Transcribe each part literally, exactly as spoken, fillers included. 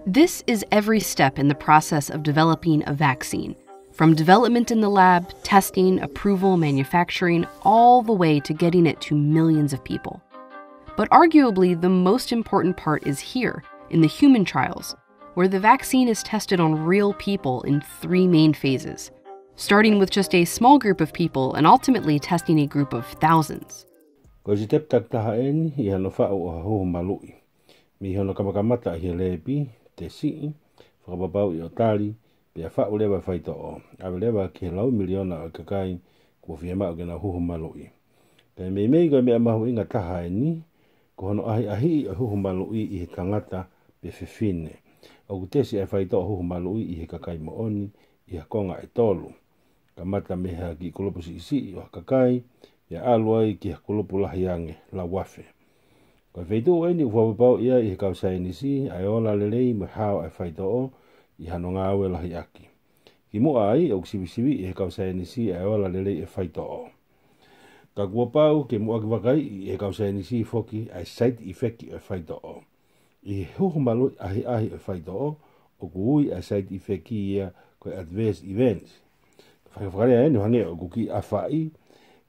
This is every step in the process of developing a vaccine, from development in the lab, testing, approval, manufacturing, all the way to getting it to millions of people. But arguably, the most important part is here, in the human trials, where the vaccine is tested on real people in three main phases, starting with just a small group of people and ultimately testing a group of thousands. Ko e sitepu takitaha eni ʻi hano faʻu ʻo ha huhu maluʻi. Mei hono kamakamata ʻi he lēpi, tesiʻi, fakapapauʻi ʻo tali, pea faʻu leva e faitoʻo. ʻAve leva ki he laui miliona ʻo e kakai kuo fiemaʻu ke nau huhu maluʻi. Kae meimei ko e meʻa mahuʻinga taha eni, ko hono ʻahiʻahiʻi ʻo e huhu maluʻi ʻi he tangata pe fefine. ʻOku tesi ʻa e faitoʻo huhu maluʻi ʻi he kakai moʻoni, ʻi ha konga ʻe tolu. Kamata mei ha kiʻi kulupu siʻisiʻi ʻo ha kakai, pea ʻalu ai ki ha kulupu lahi ange, lauafe. Ko e feituʻu eni ʻoku fakapapauʻi ai ʻe he kau saienisi ʻa e ola lelei mo e hao ʻa e faitoʻo ʻi hano ngāue lahi ʻaki. Kimuʻa ai ʻoku sivisiviʻi ʻe he kau saienisi ʻa e ola lelei ʻa e faitoʻo. Ka kuo pau ke muʻaki vakaiʻi ʻe he kau saienisi foki ʻa e side effect ʻo e faitoʻo. ʻI he huhu maluʻi ʻahiʻahi ʻo e faitoʻo, ʻoku ui ʻa e side effect ia ko e adverse events. Fakafakalea eni hangē ʻoku kiʻi ʻafaʻi,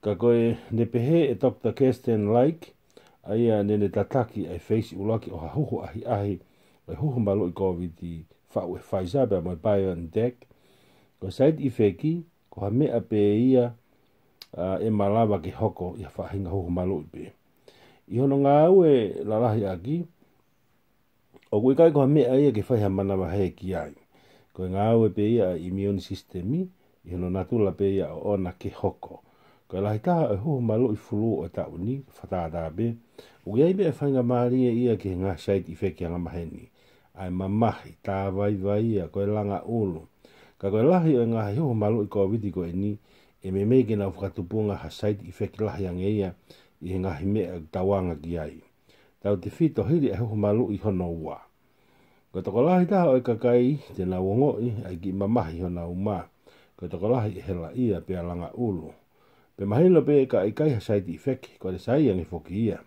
ka ko e ne pehē ʻe Doctor Kirsten Laik, ʻa ia ne ne tataki ʻa e feisi ʻuluaki ʻo ha huhu ʻahiʻahi ʻo e huhu maluʻi Kōviti faʻu ʻe Pfizer pea mo e BioNTech, ko e side effect ko ha meʻa pē ia, ʻa, ʻe malava ke hoko ʻi ha faʻahinga huhu maluʻi pē. ʻI hono ngāue lalahi ʻaki, ʻoku ʻikai ko ha meʻa ia ke fai ha manavahē ki ai. Ko e ngāue pē ia ʻa e immune system, ʻi hono natula pē ia ʻoʻona ke hoko. Ko e lahi taha ʻo e huhu maluʻi fulū ʻo e taʻu ni, fakatātā pē, ʻoku ʻi ai pē ʻa e faingamālie ia ki he ngaahi side effect angamaheni. ʻA e mamahi, tāvaivaia, ko e langa ʻulu. Ka ko e lahi ʻo e ngaahi huhu maluʻi Kōviti ko eni, ʻe meimei ke nau fakatupunga ha side effect lahi ange ia ʻi he ngaahi meʻa ʻoku tau anga ki ai. Tautefito hili ʻa e huhu maluʻi hono ua. Ko e tokolahi taha ʻo e kakai te nau ongoʻi ʻa e kiʻi mamahi honau uma. Ko e tokolahi ʻe helaʻia pea langa ʻulu. Pea mahino pē ka ʻikai ha side effect, ko e sai ange foki ia.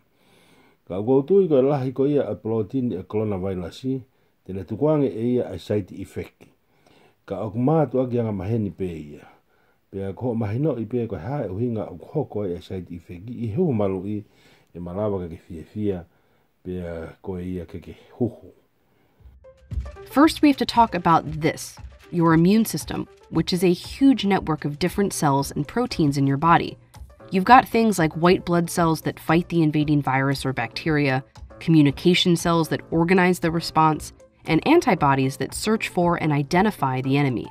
Ka ʻoku ou tui ko e lahi ko ia ʻa e polotini ʻa e kolonavailasi, te ne tukuange ʻe ia ʻa e side effect. Ka ʻoku mātuʻaki angamaheni pē ia. Pea ko hoʻo mahinoʻi pē ko e hā e ʻuhinga ʻoku hoko ai ʻa e side effect ʻi he huhu maluʻi, ʻe malava ke ke fiefia, pea ko ia ke ke huhu. First, we have to talk about this, your immune system, which is a huge network of different cells and proteins in your body. You've got things like white blood cells that fight the invading virus or bacteria, communication cells that organize the response, and antibodies that search for and identify the enemy.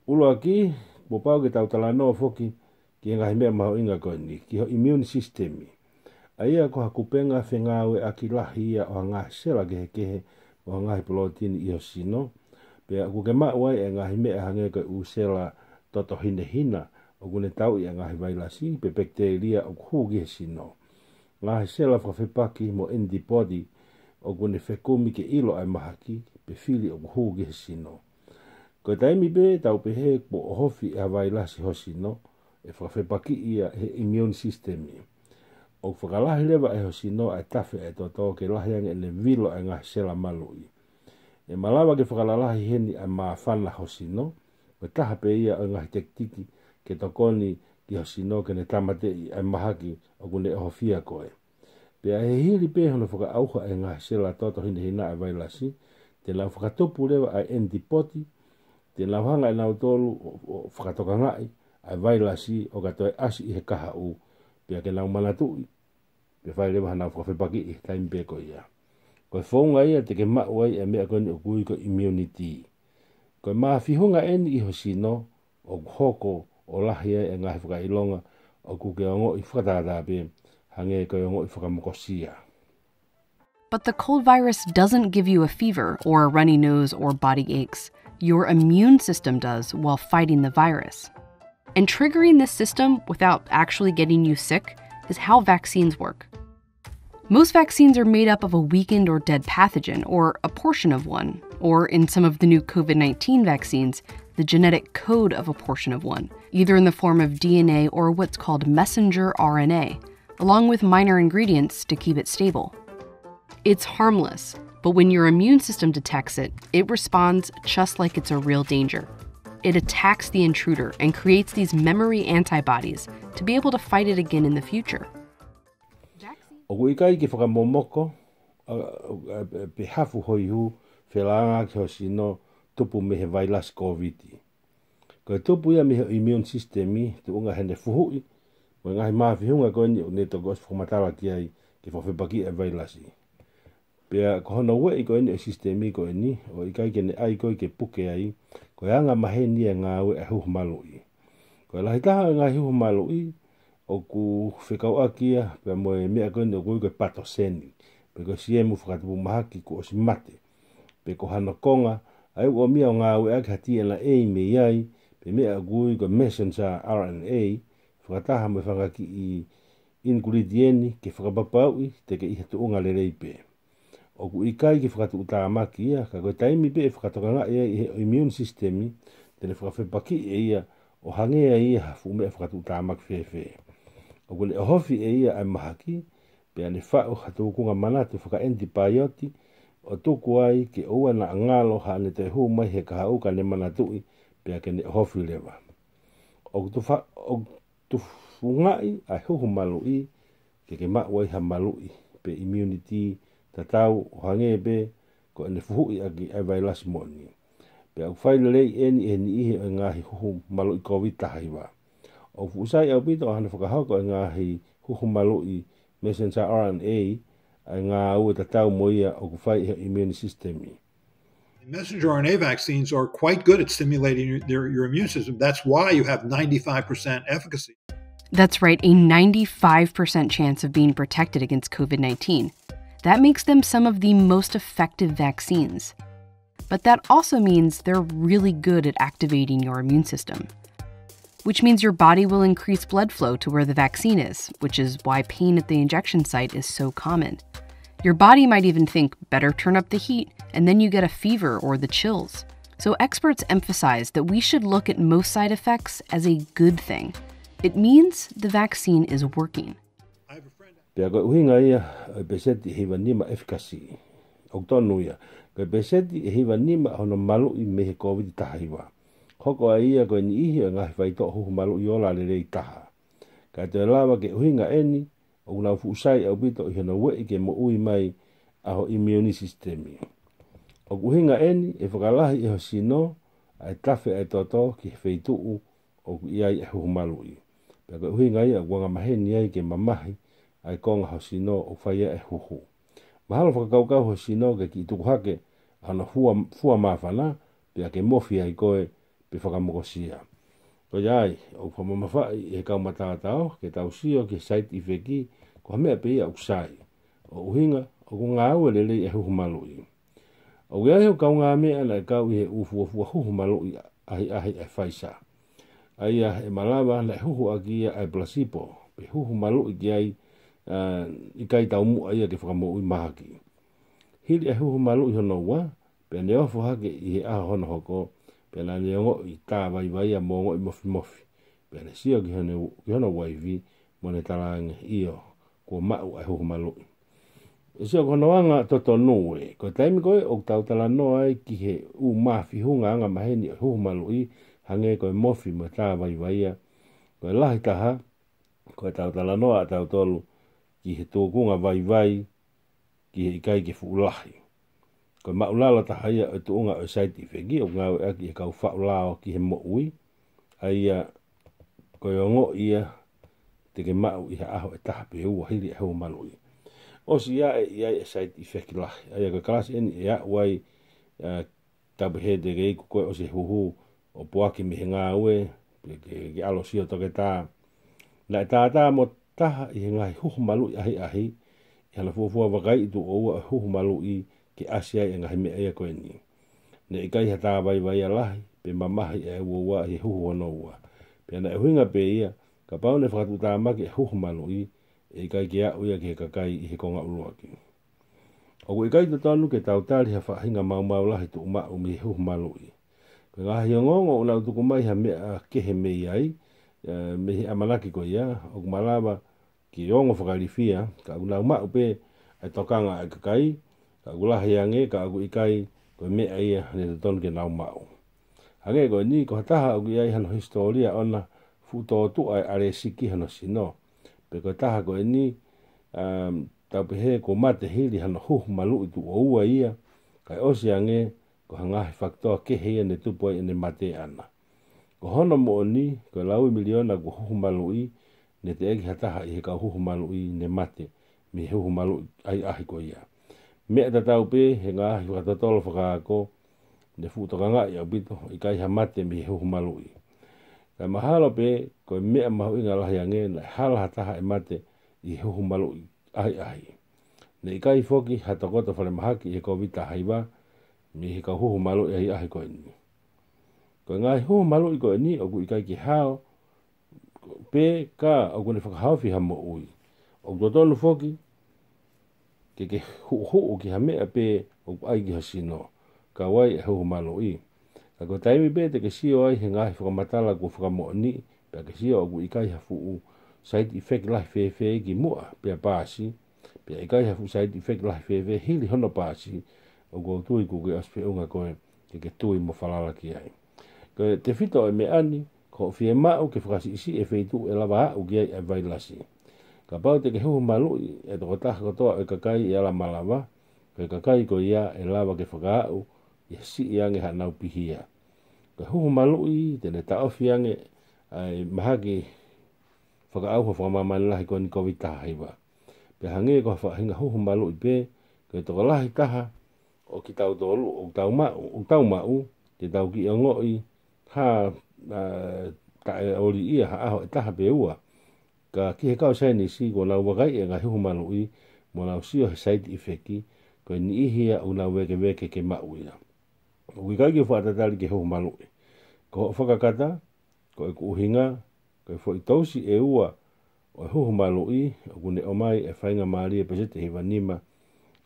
ʻUluaki, kuo pau ke tau talanoa foki ki he ngaahi meʻa mahuʻinga ko eni, ki ho immune system. ʻA ia ko ha kupenga fengāueʻaki lahi ia ʻo ha ngaahi sela kehekehe ʻo ha ngaahi polotini ʻi ho sino. Pea ʻoku ke maʻu ai ʻa e ngaahi meʻa hangē ko e ʻū sela toto hinehina, ʻoku ne tauʻi ʻa e ngaahi vailasi pe pekitelia ʻoku hū ki he sino. Ngaahi sela fakafepaki mo antibody, ʻoku ne fekumi ke ʻilo ʻa e mahaki pe fili ʻoku hū ki he sino. Ko e taimi pē tau pehē kuo ʻohofi ʻe ha vailasi ho sino, ʻe fakafepakiʻi ia ʻe he immune system. ʻOku fakalahi leva ʻe ho sino ʻa e tafe ʻa e toto ke lahi ange ʻene vilo ʻa e ngaahi sela maluʻi. ʻE malava ke fakalalahi heni ʻa e māfana ho sino, ko e taha pē ia ʻo e ngaahi tekitiki ke tokoni ki ho sino ke ne tāmateʻi ʻa e mahaki ʻoku ne ʻohofia koe. Pea ʻi he hili pē hono fakaʻauha ʻa e ngaahi sela toto hinehina ʻa e vailasi, te nau fakatupu leva ʻa e antibody, te nau hanga ʻe nautolu ʻo, ʻo fakatokangaʻi ʻa e vailasi ʻo ka toe ʻasi ʻi he kahaʻu, pea ke nau manatuʻi, pea fai leva hanau fakafepakiʻi he taimi pē ko ia. Ko e founga ia te ke maʻu ai ʻa e meʻa ko eni ʻoku ui ko e immunity. Ko e māfihunga eni ʻi ho sino, ʻoku hoko ʻo lahi ai ʻa e ngaahi fakaʻilonga ʻoku ke ongoʻi fakatātā pē, hangē ko e ongoʻi fakamokosia. But the cold virus doesn't give you a fever or a runny nose or body aches. Your immune system does while fighting the virus. And triggering this system without actually getting you sick is how vaccines work. Most vaccines are made up of a weakened or dead pathogen, or a portion of one, or in some of the new COVID nineteen vaccines, the genetic code of a portion of one, either in the form of D N A or what's called messenger R N A, along with minor ingredients to keep it stable. It's harmless, But when your immune system detects it, it responds just like it's a real danger. It attacks the intruder and creates these memory antibodies to be able to fight it again in the future. ʻOku ʻikai ke fakamomoko a, a, a, pe hafu hoihu felāngaaki ho sino tupu mei he vailasi Kōviti. Ko e tupu ia mei he immune system, tuʻunga heʻene fuhuʻi mo e ngaahi māfihunga ko eni ʻoku ne toki ʻosi fakamatala ki ai ke fakafepakiʻi e vailasi. Pea ko hono ueʻi ko eni e system ko eni, ʻo ʻikai ke ne ʻai ko ē ke puke ai, ko e anga maheni e ngāue e huhu maluʻi. Ko e lahi taha e ngaahi huhu maluʻi ʻoku fekauʻaki ia pea mo e meʻa ko eni ʻoku ui ko e patoseni, pe ko e siemu fakatupu mahaki kuo ʻosi mate, pe ko hano konga, ʻa ia ʻoku ʻomai ʻo ngāueʻaki ha T N A mei ai, pe meʻa ʻoku ui ko e messenger R N A, fakataha mo e fanga kiʻi inikulitieni ke fakapapauʻi te ke ʻi ha tuʻunga lelei pē. ʻOku ʻikai ke fakatuʻutāmaki ia, ka ko e taimi pē ʻe fakatokangaʻi ai ʻe he immune system te ne fakafepakiʻi ʻe ia ʻo hangē ia ha fuʻu meʻa fakatuʻutāmaki fēfē. ʻOku ne ʻohofi ʻe ia ʻa e mahaki, pea ne faʻu ha tūkunga manatu fakaʻenitipaioti ʻo tuku ai ke ʻoua naʻa ngalo haʻane toe hū mai he kahaʻu ka ne manatuʻi pea ke ne ʻohofi leva. ʻOku tufa-, ʻoku tufungaʻi ʻa e huhu maluʻi ke ke maʻu ai ha maluʻi pe immunity tatau ʻo hangē pē ko ʻene fuhuʻi ʻaki ʻa e vailasi moʻoni. Pea ʻoku fai lelei eni ʻe he niʻihi ʻo e ngaahi huhu maluʻi Kōviti taha hiva. ʻOku fuʻu sai ʻaupito ʻa hono fakahoko e ngaahi huhu maluʻi messenger R N A ʻa e ngāue tatau mo ia ʻoku fai ʻe he immune system. Messenger R N A vaccines are quite good at stimulating your, their, your immune system. That's why you have ninety-five percent efficacy. That's right, a ninety-five percent chance of being protected against COVID nineteen. That makes them some of the most effective vaccines. But that also means they're really good at activating your immune system, which means your body will increase blood flow to where the vaccine is, which is why pain at the injection site is so common. Your body might even think, "Better turn up the heat," and then you get a fever or the chills. So experts emphasize that we should look at most side effects as a good thing. It means the vaccine is working. Pea ko e ʻuhinga ia ʻo e pēseti ʻe hiva nima efficacy. ʻOku tonu ia. Ko e pēseti ʻe hiva nima hono maluʻi mei he Kōviti taha hiva. Hoko ai ia ko e niʻihi ʻo e ngaahi faitoʻo huhu maluʻi ola lelei taha. Ka ʻe toe lava ke ʻuhinga eni, ʻoku nau fuʻu sai ʻaupito ʻi hono ueʻi ke moʻui mai ʻa ho immune system. ʻOku ʻuhinga eni ʻe fakalahi ʻe ho sino ʻa e tafe ʻa e toto ki he feituʻu ʻoku ʻi ai e huhu maluʻi. Pea ko e ʻuhinga ia ʻoku anga maheni ai ke mamahi ʻa e konga ho sino ʻoku fai ai e huhu. Mahalo fakakaukau ho sino ke kiʻi tuku hake ʻa hono fua, fua māfana, pea ke mofi ai koe pe fakamokosia. Ko ia ai, ʻoku fakamamafaʻi ʻe he kau mataotao ke tau sio ki he side effect ko ha meʻa pē ia ʻoku sai. ʻO ʻuhinga, ʻoku ngāue lelei e huhu maluʻi. ʻOku ʻi ai e kaungāmeʻa naʻe kau ʻi he ʻū fuofua huhu maluʻi ʻahiʻahi ʻa e Pfizer. ʻA ia ʻe malava naʻe huhu ʻaki ia ʻa e placebo, pe huhu maluʻi ki ai, ʻa, ʻikai taumuʻa ia ke fakamoʻui mahaki. Hili e huhu maluʻi hono ua, pea ne ofo hake ʻi he ʻaho hono hoko, pea naʻa ne ongoʻi tā vaivaia mo ongoʻi mofimofi. Pea ne sio ki hono, ki hono uaifi, mo ne talaange, ʻIo, kuo maʻu ʻa e huhu maluʻi. ʻE sio ko hono anga totonu ē, ko e taimi ko ē ʻoku tau talanoa ai ki he ʻū māfihunga anga maheni ʻo e huhu maluʻi, hangē ko e mofi mo e tā vaivaia. Ko e lahi taha, ko e tau talanoa ʻa tautolu ki he tūkunga vaivai, ki he ʻikai ke fuʻu lahi. Ko e maʻulalo taha ia ʻo e tuʻunga ʻo e side effect ʻoku ngāueʻaki ʻe he kau faʻu lao ki he moʻui, ʻa ia ko e ongoʻi ia te ke maʻu ʻi ha ʻaho ʻe taha pe ua hili e huhu maluʻi. ʻOsi ia ʻe ʻi ai e side effect lahi, ʻa ia ko e kalasi eni ʻe aʻu ai, ʻa, tapu he te ke iku koe ʻosi e huhu ʻo poaki mei he ngāue, pe ke, ke ʻalu ʻo sio toketā. Naʻe tātā mo taha ʻi he ngaahi huhu maluʻi ʻahiʻahi, ʻi hano fuofua vakaiʻi tuʻo ua ʻo e huhu maluʻi ke ʻasi ai e ngaahi meʻa ia ko eni. Naʻe ʻikai ha tā vaivaia lahi, pe mamahi ʻa e uaua ʻi he huhu hono ua. Pea naʻe ʻuhinga pē ia, kapau naʻe fakatuʻutāmaki e huhu maluʻi, ʻe ʻikai ke aʻu ia ki he kakai ʻi he konga ʻuluaki. ʻOku ʻikai totonu ke tau tali ha faʻahinga maumau lahi tuʻumaʻu mei he huhu maluʻi. Ko e ngaahi ongoongo ʻoku nau tuku mai ha meʻa kehe mei ai, ʻe, mei he ʻamanaki ko ia, ʻoku malava ke ongo fakailifia, ka ʻoku nau maʻu pē ʻa e tokanga ʻa e kakai, Ka ʻoku lahi ange, ka ʻoku ʻikai ko e meʻa ia ne totonu ke nau maʻu. Hangē ko eni, ko ha taha ʻoku ʻi ai hano hisitōlia ʻona fuʻu tōtuʻa e ʻalēsiki hono sino. Pe ko e taha ko eni, um, tau pehē kuo mate hili hano huhu maluʻi tuʻo ua ia, kae ʻosi ange ko ha ngaahi fakitoa kehe ia ne tupu ai ʻene mate ʻana. Ko hono moʻoni, ko e laui miliona kuo huhu maluʻi, ne teʻeki ha taha ʻi he kau huhu maluʻi ne mate mei he huhu maluʻi ʻahiʻahi ko ia. Meʻa tatau pē he ngaahi fakatotolo fakaako, ne fuʻu tokangaʻi ʻaupito, ʻikai ha mate mei he huhu maluʻi. Kae mahalo pē, ko e meʻa mahuʻinga lahi ange, naʻe hala ha taha ʻe mate ʻi he huhu maluʻi ʻahiʻahi. Ne ʻikai foki ha tokoto falemahaki ʻi he Kōviti taha hiva mei he kau huhu maluʻi ʻahiʻahi ko eni. Ko e ngaahi huhu maluʻi ko eni ʻoku ʻikai ke hao pē ka ʻoku ne fakahaofi ha moʻui. ʻOku totonu foki ke ke huʻuhuʻu ki ha meʻa pē ʻoku ʻai ki ho sino, kau ai e huhu maluʻi. Ka ko e taimi pē te ke sio ai he ngaahi fakamatala kuo fakamoʻoniʻi, pea ke sio ʻoku ʻikai ha fuʻu side effect lahi fēfē ki muʻa pea paasi, pea ʻikai ha fuʻu side effect lahi fēfē hili hono paasi, ʻoku ou tui kuo ke ʻosi feʻunga koe ke ke tui mo falala ki ai. Ko e tefito ʻo e meʻa ni, ko hoʻo fiemaʻu ke fakasiʻisiʻi e feituʻu ʻe lava aʻu ki ai e vailasi. Kapau te ke huhu maluʻi e tokotaha kotoa ʻo e kakai ʻe ala malava, ko e kakai ko ia ʻe lava ke fakaaʻu ʻi he siʻi ange haʻanau pihia. Ko e huhu maluʻi te ne taʻofi ange ʻa e mahaki fakaʻauha fakamāmani lahi ko eni Kōviti taha hiva. Pea hangē ko ha faʻahinga huhu maluʻi pē, ko e tokolahi taha ʻo kitautolu ʻoku tau maʻu, ʻoku tau maʻu, te tau kiʻi ongoʻi ha, ā, taʻeʻoliʻia ha ʻaho ʻe taha pe ua. Ka ki he kau saienisi kuo nau vakaiʻi e ngaahi huhu maluʻi mo nau sio he side effect, ko e niʻihi ia ʻoku nau vēkeveke ke maʻu ia. ʻOku ʻikai ke u fakatatali ki he huhu maluʻi. Ko hoʻo fakakata, ko ʻeku ʻuhinga, ko e foʻi tousi ʻe ua ʻo e huhu maluʻi, ʻoku ne ʻomai e faingamālie pēseti ʻe hiva nima,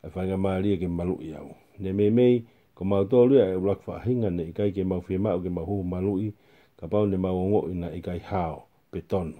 e faingamālie ke maluʻi au. Ne meimei ko mautolu ia e ʻuluaki faʻahinga ne ʻikai ke mau fiemaʻu ke mau huhu maluʻi, kapau ne mau ongoʻi naʻe ʻikai hao pe tonu.